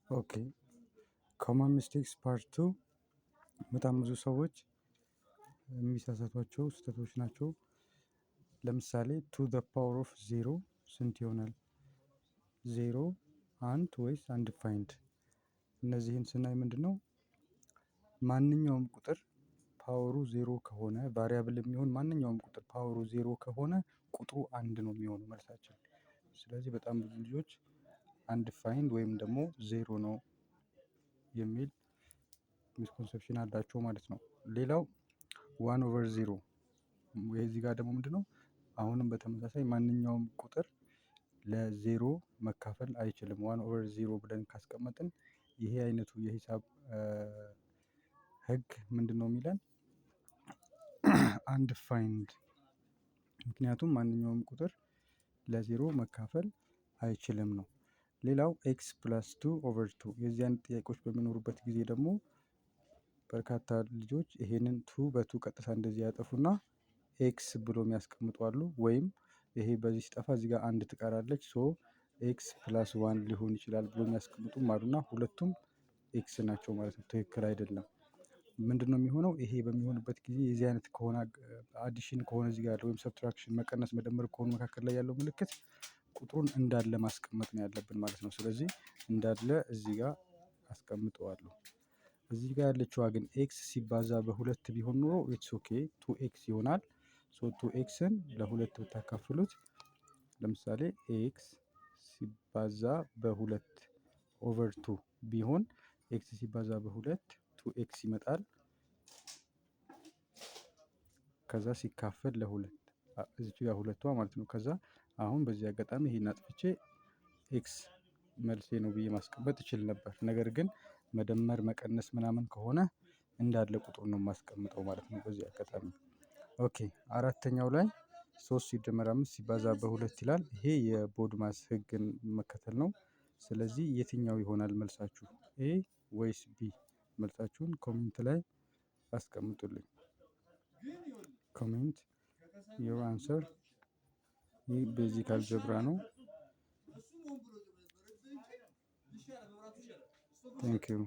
Okay, common mistakes part two። በጣም ብዙ ሰዎች የሚሳሳቷቸው ስህተቶች ናቸው። ለምሳሌ two the power of zero ስንት ይሆናል? ዜሮ፣ አንድ ወይስ undefined? እነዚህን ስናይ ምንድነው፣ ማንኛውም ቁጥር power ኡ ዜሮ ከሆነ፣ variable የሚሆን ማንኛውም ቁጥር power ኡ ዜሮ ከሆነ ቁጥሩ አንድ ነው የሚሆነው መልሳችን። ስለዚህ በጣም ብዙ ልጆች undefined ወይም ደግሞ ዜሮ ነው የሚል misconception አላቸው ማለት ነው። ሌላው one over zero፣ እዚህ ጋር ደግሞ ምንድነው፣ አሁንም በተመሳሳይ ማንኛውም ቁጥር ለዜሮ መካፈል አይችልም። One over zero ብለን ካስቀመጥን ይሄ አይነቱ የሂሳብ ህግ ምንድነው የሚለን? Undefined። ምክንያቱም ማንኛውም ቁጥር ለዜሮ መካፈል አይችልም ነው። ሌላው x plus two over two፣ የዚህ አይነት ጥያቄዎች በሚኖሩበት ጊዜ ደግሞ በርካታ ልጆች ይሄንን two በ two ቀጥታ እንደዚህ ያጠፉና x ብሎ የሚያስቀምጡ አሉ። ወይም ይሄ በዚህ ሲጠፋ እዚህ ጋር አንድ ትቀራለች፣ so x plus one ሊሆን ይችላል ብሎ የሚያስቀምጡም አሉና ሁለቱም x ናቸው ማለት ነው። ትክክል አይደለም። ምንድነው የሚሆነው? ይሄ በሚሆንበት ጊዜ የዚህ አይነት ከሆነ፣ addition ከሆነ እዚህ ጋር ያለው ወይም subtraction፣ መቀነስ መደመር ከሆኑ መካከል ላይ ያለው ምልክት ቁጥሩን እንዳለ ማስቀመጥ ነው ያለብን ማለት ነው። ስለዚህ እንዳለ እዚህ ጋር አስቀምጠዋለሁ። እዚህ ጋር ያለችዋ ግን x ሲባዛ በሁለት ቢሆን ኖሮ it's okay፣ two x ይሆናል። So two x ን ለሁለት ብታካፍሉት፣ ለምሳሌ x ሲባዛ በሁለት over two ቢሆን፣ x ሲባዛ በሁለት two x ይመጣል። ከዛ ሲካፈል ለሁለት፣ እዚች ጋር ሁለቷ ማለት ነው። ከዛ አሁን በዚህ አጋጣሚ ይሄን አጥፍቼ x መልሴ ነው ብዬ ማስቀመጥ እችል ነበር። ነገር ግን መደመር መቀነስ ምናምን ከሆነ እንዳለ ቁጥሩን ነው የማስቀምጠው ማለት ነው። በዚህ አጋጣሚ okay፣ አራተኛው ላይ ሶስት ሲደመር አምስት ሲባዛ በሁለት ይላል። ይሄ የ BODMAS ህግን መከተል ነው። ስለዚህ የትኛው ይሆናል መልሳችሁ? A ወይስ B? መልሳችሁን comment ላይ አስቀምጡልኝ። Comment your answer። ይህ basic algebra ነው። Thank you.